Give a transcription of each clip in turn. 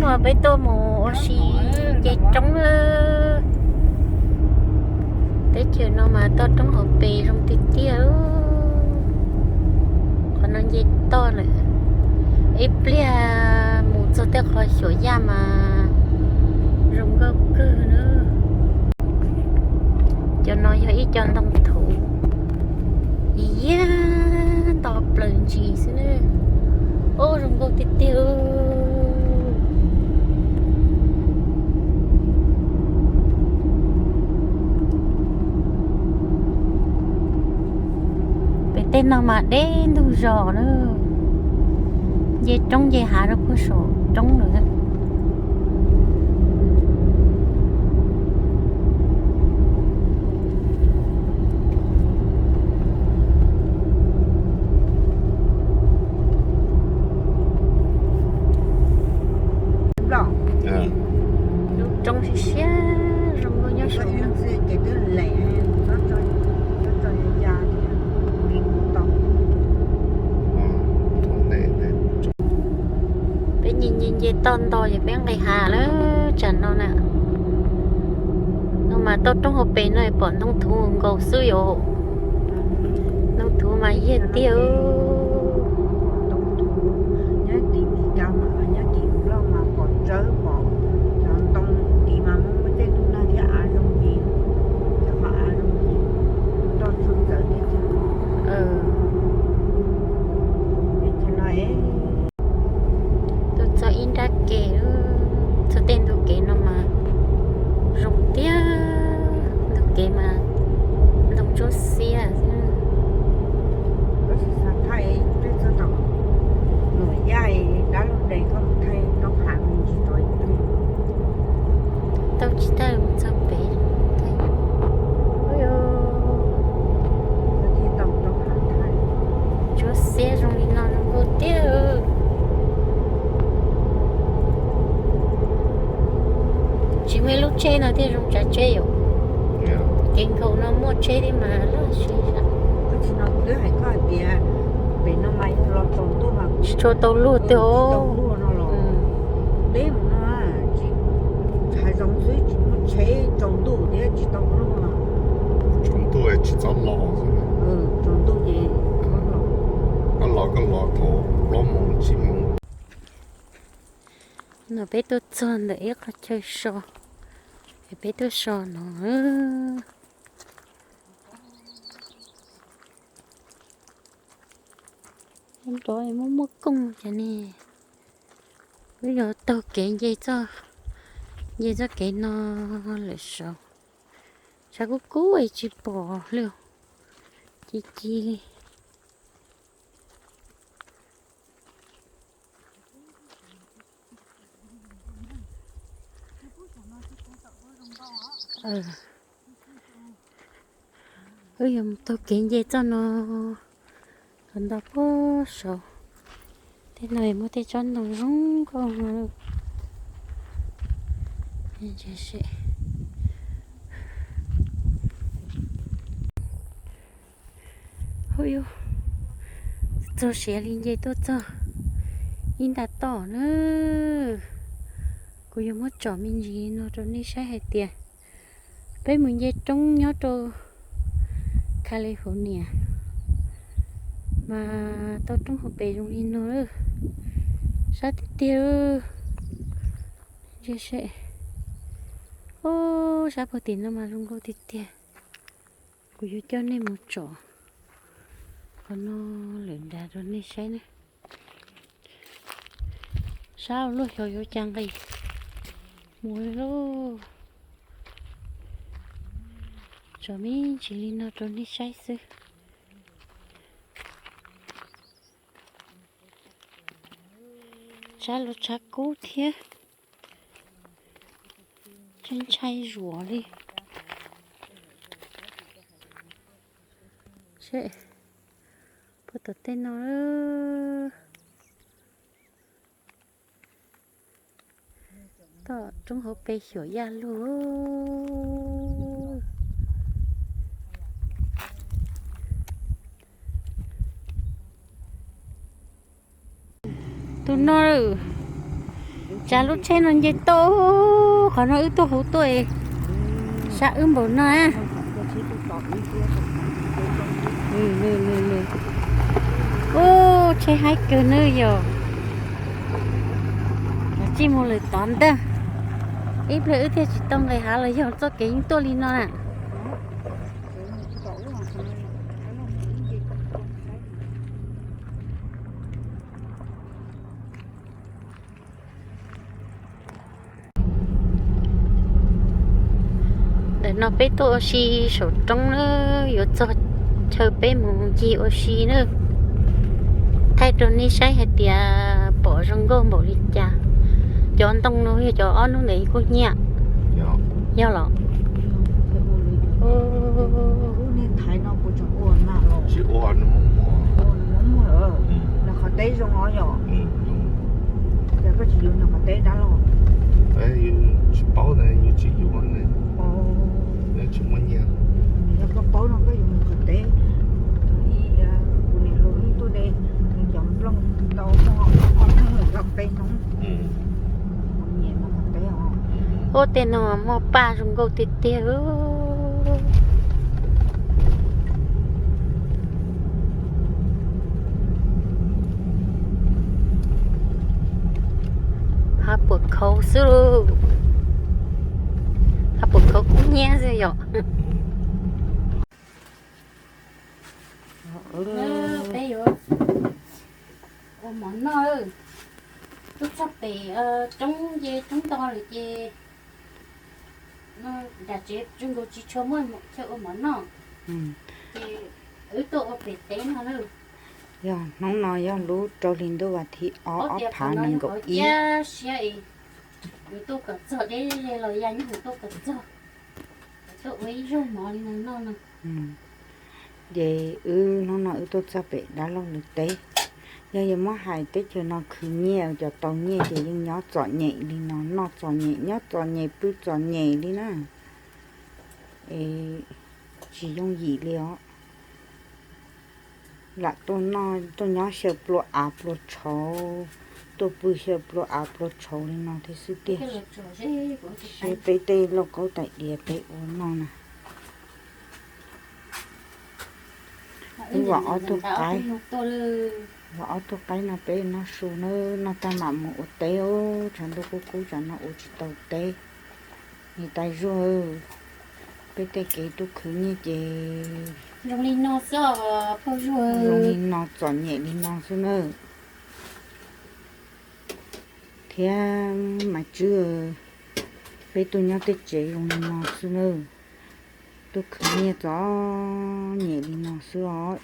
Peb tuaj mus ua si nce roob. Teb chaws no mas toj roob hauv pes zoo tiag tiag. Qhov no nce toj lawm, ib pliag mus txog tej qhov xyuas yaj mas zoo nkauj kawg na. Cov no yog ib co ntoo thuv, iab nto plaws ntsis xwb na. Ub, zoo nkauj tiag tiag. Pem tej no mas deb ntug zos na, nce roob nce hav rau puag saum roob lawm. Lub roob siab siab zoo nkauj nyob saum no. Peb nce nce nce toj nto ces peb nqis hav lawm tsam no na. No mas toj roob hauv pes no pom ntoo thuv nkaus xwb yom. Ntoo thuv mas yog tiag. Tuaj txog ib nrab ke, txog tej ntug kev no mas zoo tiag. Ntug kev mas ntoo ntsuab xiab xwb. Tau tsis tau mus txog pem. Ntsuab xiab zoo li no zoo nkauj tiag. Tsis muaj ib lub tsheb no thiaj zoo tsav tsheb yom. Kev nkaum no muaj tsheb thiab mas laj siab. Tsis tshua tau luaj twg os. Tsaus ntuj tsis txhob los xwb. Koj los koj los thaum plaub moos tsib moos. No peb tuaj txog ntawm ib qho chaw so, es peb tuaj so no. Nrov muaj muaj kooj ces ne, wb yuav taug kev nce txoj, nce txoj kev no lawm saud. Tshav kub kub es tsis pom li, ci ci li. Wb yuav mus taug kev nce txoj no, los nto puag saud. Tej no muaj tej tsob ntoo zoo nkauj no. Hu, txog siav li nce tuaj txog ib nta toj na. Kuv yuav muab tsom me ntsis no rau nej saib hais tias peb mus nce roob nyob rau California mas tau roob hauv pes zoo li no, sab tiag tiag. Ntsia seb, sab puag tim no mas zoo nkauj tiag tiag. Kuv yuav coj nej mus tsom qhov no lawm nrad rau nej saib ne. Sab ua luaj xyov yuav cas nqis mus li lauj. Tsom me ntsis li no rau nej saib xwb. Tshav los tshav kub thiab, ntshai ntshai zuav li. Seb, puag tom tej no, toj roob hauv pes xyuam yaj lug. Tus no, Tsam lub tsheb no nce tuaj, qhov no wb tuaj hauv tuaj, sab wb npaum no. Ub, tsheb haib kawg nawb yog. Tsis mus lawm tod ntag. Ib pliag wb thiaj tsis tau nqis hav los yog txoj kev yeej tuaj li no na. Ntawm no peb tuaj ua si saum roob na, yuav txog chaw peb mus ncig ua si na. Thaij rau nej saib hais tias pom zoo nkauj npaum li cas. Cov ntoo no yog cov ob hnub ntawd kuj hnyiab. Yog los? Tsis paub na, yus tsis yuav ne, tsis muaj nyiaj. Yog koj paub no koj yuav mus qhov teb, thaum ub kuv niam hluas wb tuaj de nws cov nplooj tau muaj ob hnub los yog peb hnub. Ub, tej no muaj paj zoo nkauj tiag tiag. Hav puas khauv xwb lauj. Hav puas khauv kub hnyiab xwb yom. Peb yuav ua mov noj, tuaj txog pem roob nce roob nto lawm ces nram tsev zoo nkaus tsis tshua muaj chaw ua mov noj, ces wb tuaj ua pem teb no na. Yog hnub no yog lub rau hli ntuj vas thib ob ob phav nees nkaum ib. Siab es yus tuaj kom txog deb ze los ya nyob hauv tuaj kom txog, tuaj ua ib zaug mov li no noj no. Ces wb hnub no wb tuaj txog pem dab laug lawv teb. Yog yuav muab hais teb chaws no khwv nyiaj cov tau nyiaj ces yeej nyob txom nyem li no, noj txom nyem, nyob txom nyem, pw txom nyem li na. Es tsis yooj yim li os. Lam tuaj nyob xyaw plua av plua tshauv, tuaj pw xyaw plua av plua tshauv li no thiab xwb tiag. Siab peb tej lauj kaub tais diav peb ua noj na. Wb vam ob tug qaib, vam ob tug qaib no peb noj su na, noj tag mam mus ua teb. Tshav ntuj kub kub tsam no ua tsis tau teb. Niam tais Zuag, peb tej kev tuaj khwv nyiaj ces zoo li no xwb, zoo li no txom nyem li no xwb na. Thiab Maiv Tswb, peb tuaj nyob tej tsev zoo li no xwb na. Tuaj khwv nyiaj txom nyem li no xwb os.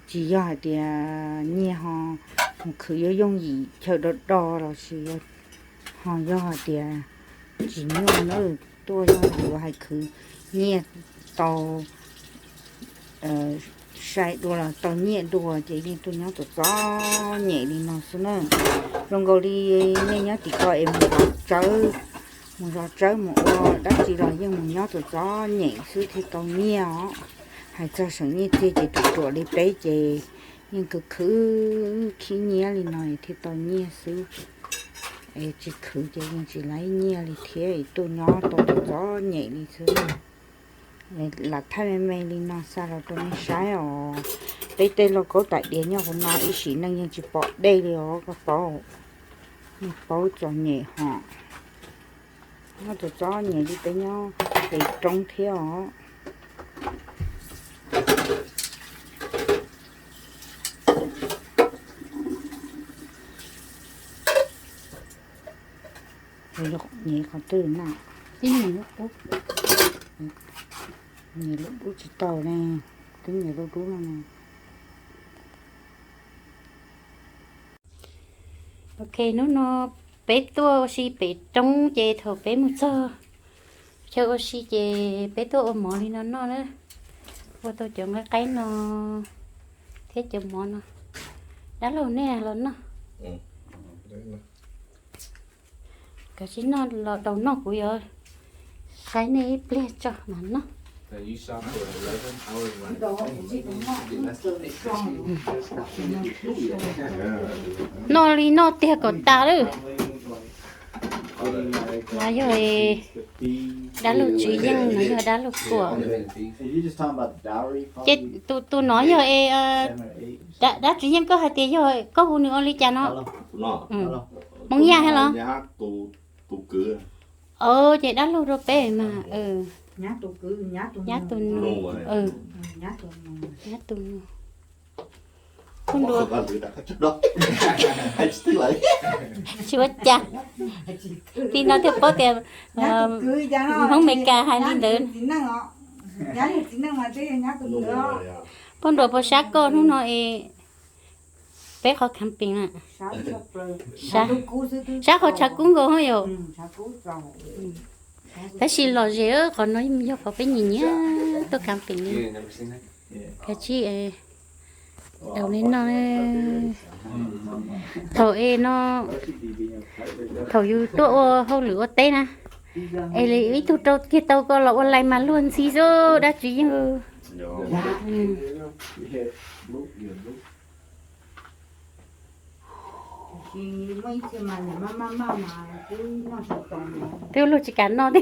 Tsis yog hais tias nyiaj ho mus khwv yuav yooj yim chaw do do los sis ho yog hais tias tsis nyuaj na. Tuaj yog yuav hais khwv nyiaj tau sai dua los tau nyiaj dua ces yeej tuaj nyob txom txom nyem li no xwb na. Zoo nkaus li nej nyob tim ko es mus zov tsawb, mus zov tsawb mus ua dab tsi los yeej mus nyob txom txom nyem xwb thiaj tau nyiaj os. Hais txog seem nyiaj txiag ces ruam ruam li peb ces yeej khwv khwv khib nyiab li no thiaj tau nyiaj xwb. Es tsis khwv ces yeej tsis laib nyiaj li thiab, tuaj nyob tau txom txom nyem li xwb. Lam thaij me me li no xa los rau nej saib os. Peb tej lauj kaub tais diav nyob hauv no ib sim neej yeej tsis pom dej li os, koj paub. Nej paub txom nyem hos. Nyob txom txom nyem li peb nyob pem roob thiab os. Nyias qhov twg na? Nyias lub dub tsis tau ne, twb nyias lub dub no ne. Ok, hnub no peb tuaj ua si pem roob ces thaum peb mus txog chaw ua si ces peb tuaj ua mov li no noj na. Ua tau cov nqaij qaib no thiab cov mov no. Dab laug nej los noj. Koj sim noj los tau noj, kuv yuav saib nej ib pliag tso mas noj. Noj li noj tiag kom tas lawm. No yog dab laug Tswv Yeej, no yog dab laug Kuam. Ces tus no yog es dab Tswv Yeej koj hais tias yog koj hu nws ua li cas no? Hmoob Yaj thiab los? Ces dab laug rau peb mas, nyab tus nus, nyab tus nus. Tsis ua cas. Li no thiaj paub tias Hmoob Meskas hais li ntawd. Poj Nruas puas sab koj hnub no es peb qhov camping na? Sab qhov tshav kub nkaus yom. Tab sis lom zem, qhov no yog qhov peb nyiam nyiam tuaj camping li. Kav tsij daus li no. Thaum es no, thaum yus tuaj ua hauj lwm ua teb na, es ib tug rau kiag tau ko los ua lais mas luag ntxhi xwb dab Tswv Yeej. Twb luag tsis kam noj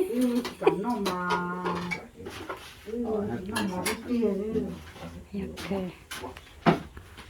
thiab.